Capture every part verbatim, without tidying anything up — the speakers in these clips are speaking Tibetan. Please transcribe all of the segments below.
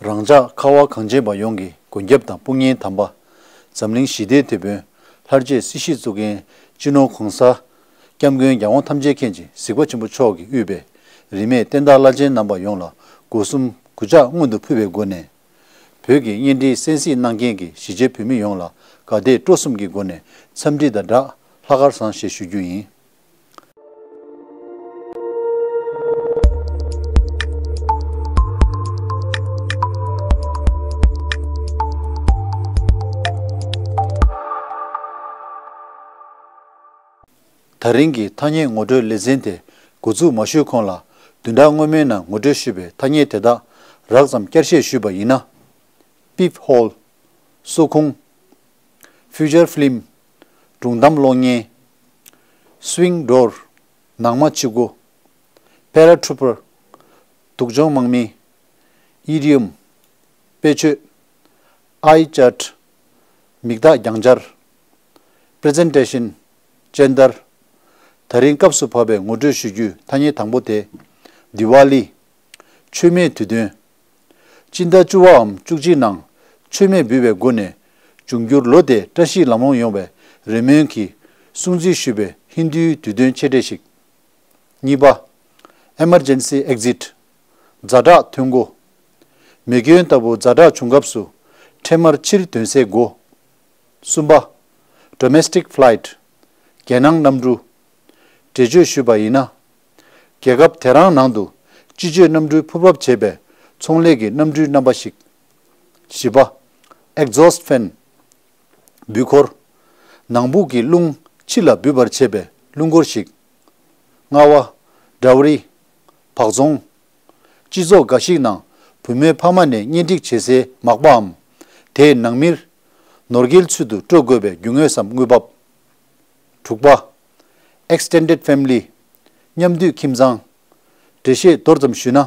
རང་ཅག་ཁ་བ་གངས་ཅན་པ་ཡོངས་ཀྱི་མགོན་སྐྱབས་དང་དཔུང་གཉེན་དམ་པ། འཛམ་གླིང་ཞི་བདེའི་དེད་དཔོན། ལྷར་བཅས་སྲིད་ཞིའི་གཙུག་རྒྱན། སྤྱི་ནོར་༸གོང་ས་༸སྐྱབས་མགོན་རྒྱལ་དབང་ཐམས་ཅད་མཁྱེན་ཅིང་གཟིགས་པ་ཆེན་པོ་མཆོག་གིས་དབུས་པའི་རིས་མེད་བསྟན་བདག་བླ་ཆེན་རྣམ་པ་ཡོངས་ལ་སྒོ་གསུམ་གུས་ཕྱག་སྔོན་དུ་ཕུལ་བའི་སྒོ་ནས། བོད་ཀྱི་གཉེན་སྒྲིག་གསན་གཟིགས་གནང་མཁན་གྱི་གཞིས་བྱེས་བོད་མི་ཡོངས་ལ་དགའ་དད་སྤྲོ་གསུམ་གྱི་སྒོ་ནས་འཚམས་འདྲི་དང་སྦྲགས་ལྷག་དཀར་བཟང་ཞེས་ཞུ་རྒྱུ་ཡིན། ད་རིང་གི་ཐ་སྙད་ངོ་སྤྲོད་ལེ་ཚན་དེ་འགོ་འཛུགས་མ་ཞུས་གོང་ལ། བདུན་ཕྲག་སྔོན་མའི་ནང་ངོ་སྤྲོད་ཞུས་པའི་ཐ་སྙད་དེ་དག་རགས་ཙམ་བསྐྱར་བཤད་ཞུས་པ་ཡིན་ན། པིབ་ཧོལ། སོ་ཁུང་། ཕིའུ་ཇར་ཕི་ལིམ། སྒྲུང་གཏམ་གློག་བརྙན། སུའིང་ཌོར། ནང་མ་ཕྱི་སྒོ། པེ་ར་ཊུ་པར། དུག་སྦྱོང་དམག་མི། ཨི་ཌི་ཡམ། དཔེ་ཆོས། ཨའི་ཅཱརཊ། མིག་རྟགས་རྒྱང་སྦྱར། པི་རི་ཛེན་ཊེ་ཤན། སྤྱན་བསྟར། ད་རིང་སྐབས་སུ་བབས་པའི་ངོ་སྤྲོད་ཞུ་རྒྱུའི་ཐ་སྙད་དང་པོ་དེ། དི་ཝཱ་ལི། མཆོད་མེའི་དུས་སྟོན། སྤྱི་ཟླ་བཅུ་བའམ་བཅུ་གཅིག་ནང་མཆོད་མེ་འབུལ་བའི་སྒོ་ནས་འབྱུང་འགྱུར་ལོ་དེའི་བཀྲ་ཤིས་ལམ་ལྷོང་ཡོང་བའི་རེ་སྨོན་གྱིས་སྲུང་བརྩི་ཞུ་བའི་ཧིན་རྡུའི་དུས་སྟོན་ཆེ་གྲས་ཤིག་གཉིས་པ། ཨེ་མར་ཇེན་སི་ཨེག་ཛིཊ། ཛ་དྲག་ཐོན་སྒོ། མེ་སྐྱོན་ལྟ་བུ་ཛ་དྲག་བྱུང་སྐབས་སུ་འཕྲལ་མར་ཕྱིར་དོན་སའི་སྒོ། གསུམ་པ། ཌོ་མེ་སི་ཊིག་ཕི་ལའི་ཊི། རྒྱལ་ནང་གནམ་གྲུ། འགྲེལ་བརྗོད་ཞུས་པ་ཡིན་ན། རྒྱལ་ཁབ་དེ་རང་ནང་དུ་སྤྱི་སྤྱོད་གནམ་གྲུའི་འཕུར་འབབ་བྱེད་པའི་ཚོང་ལས་ཀྱི་གནམ་གྲུའི་རྣམ་པ་ཞིག་བཞི་པ། ཨེག་ཛོ་སི་ཊི་ཕེན། འབུད་འཁོར། ནང་སྦུག་གི་རླུང་ཕྱི་ལ་འབུད་པར་བྱེད་པའི་རླུང་འཁོར་ཞིག་ལྔ་པ། ཌའོ་རི། བག་རྫོངས། སྤྱི་ཚོགས་འགའ་ཞིག་ནང་བུ་མོའི་ཕ་མ་ནས་གཉེན་སྒྲིག་བྱེད་སའི་མག་པའམ། དེའི་ནང་མིར། ནོར་སྐལ་ཚུལ་དུ་སྤྲོད་དགོས་པའི་རྒྱུ་དངོས་སམ་དངུལ་འབབ། དྲུག་པ། ཨེག་སི་ཊེན་ཌེཌ་ཕེ་མི་ལི། མཉམ་འདུས་ཁྱིམ་ཚང་། འགྲེལ་བཤད་མདོར་ཙམ་ཞུས་ན།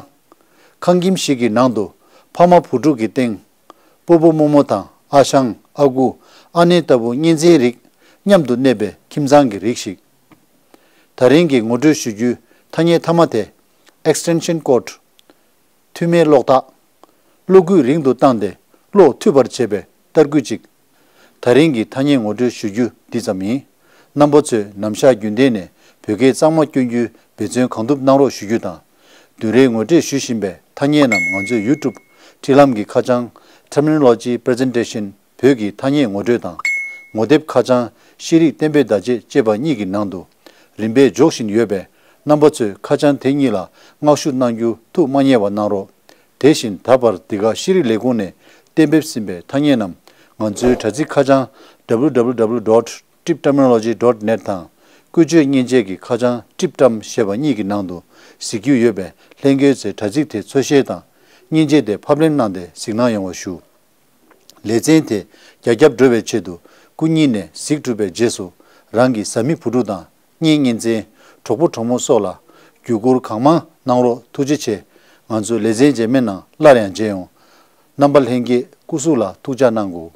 ཁང་ཁྱིམ་ཞིག་གི་ནང་དུ་ཕ་མ་བུ་ཕྲུག་གི་སྟེང་། སྤོ་བོ་རྨོ་མོ་དང་ཨ་ཞང་ཨ་ཁུ་ཨ་ནེ་ལྟ་བུ་གཉེན་ཚན་རིགས་མཉམ་དུ་གནས་པའི་ཁྱིམ་ཚང་གི་རིགས་ཤིག་ད་རིང་གི་ངོ་སྤྲོད་ཞུ་རྒྱུའི་ཐ་སྙད་མཐའ་མ་དེ། ཨེག་སི་ཊེན་ཤན་ཀོཌ། འཐུས་མིའི་གློག་ཐག་གློག་སྐུད་རིང་དུ་བཏང་སྟེ་གློག་མཐུད་པར་བྱེད་པའི་ཏར་སྐུད་ཅིག་ད་རིང་གི་ཐ་སྙད་ངོ་སྤྲོད་ཞུ་རྒྱུ་འདི་ཙམ་ཡིན། རྣམ་པ་ཚོས་ནམ་ཞག་རྒྱུན་ལྡན་ནས་བོད་སྐད་གཙང་མ་སྐྱོན་རྒྱུའི་འབད་བརྩོན་གང་ཐུབ་གནང་རོགས་ཞུ་རྒྱུ་དང་། བདུན་རེའི་ངོ་སྤྲོད་ཞུ་བཞིན་པའི་ཐ་སྙད་རྣམས་ང་ཚོའི་ཡུ་ཊུབ་འཕྲིན་ལམ་གྱི་ཁ་བྱང་Terminology Presentation བོད་ཀྱི་ཐ་སྙད་ངོ་སྤྲོད་དང་། ངོ་དེབ་ཁ་བྱང་ཤེས་རིག་གཏན་འབེབས་བརྡ་ཆད་ཅེས་པ་གཉིས་ཀྱི་ནང་དུ་རིམ་པས་འཇོག་བཞིན་ཡོད་པས། རྣམ་པ་ཚོས་ཁ་བྱང་དེ་གཉིས་ལ་མངགས་ཞུ་གནང་རྒྱུ་ཐུགས་མ་བསྙེལ་བ་གནང་རོགས། དེ་བཞིན་ད་བར་འདི་ག་ཤེས་རིག་ལས་ཁུངས་ནས་གཏན་འབེབས་ཟིན་པའི་ཐ་སྙད་རྣམས་ང་ཚོའི་དྲ་ཚིགས་ཁ་བྱང་W W W dot trip terminology dot net དང་། བཀོལ་སྤྱོད་མཉེན་ཆས་ཀྱི་ཁ་བྱང་Trip Term ཞེས་པ་གཉིས་ཀྱི་ནང་དུ་གཟིགས་རྒྱུ་ཡོད་པས། ལྷན་རྒྱས་ཚོས་དྲ་ཚིགས་དེ་འཚོལ་ཤེས་དང་། མཉེན་ཆས་དེ་ཕབ་ལེན་གནང་སྟེ་གཟིགས་གནང་ཡོང་བ་ཞུ། ལེ་ཚན་དེ་རྒྱ་ཁྱབ་འགྲོ་བའི་ཆེད་དུ་སྐུ་ཉིད་ནས་གཟིགས་གྲུབ་པའི་རྗེས་སུ། རང་གི་བཟའ་མི་བུ་ཕྲུག་དང་། གཉེན་གཉེན་ཚན། གྲོགས་པོ་གྲོགས་མོ་སོགས་ལ་བརྒྱུད་བསྐུར་གང་མང་གནང་རོགས། ཐུགས་རྗེ་ཆེ། ང་ཚོ་ལེ་ཚན་རྗེས་མའི་ནང་སླར་ཡང་མཇལ་ཡོང་། རྣམ་པ་ལྷན་རྒྱས་སྐུ་གཟུགས་ལ་ཐུགས་ཅག་གནང་དགོས།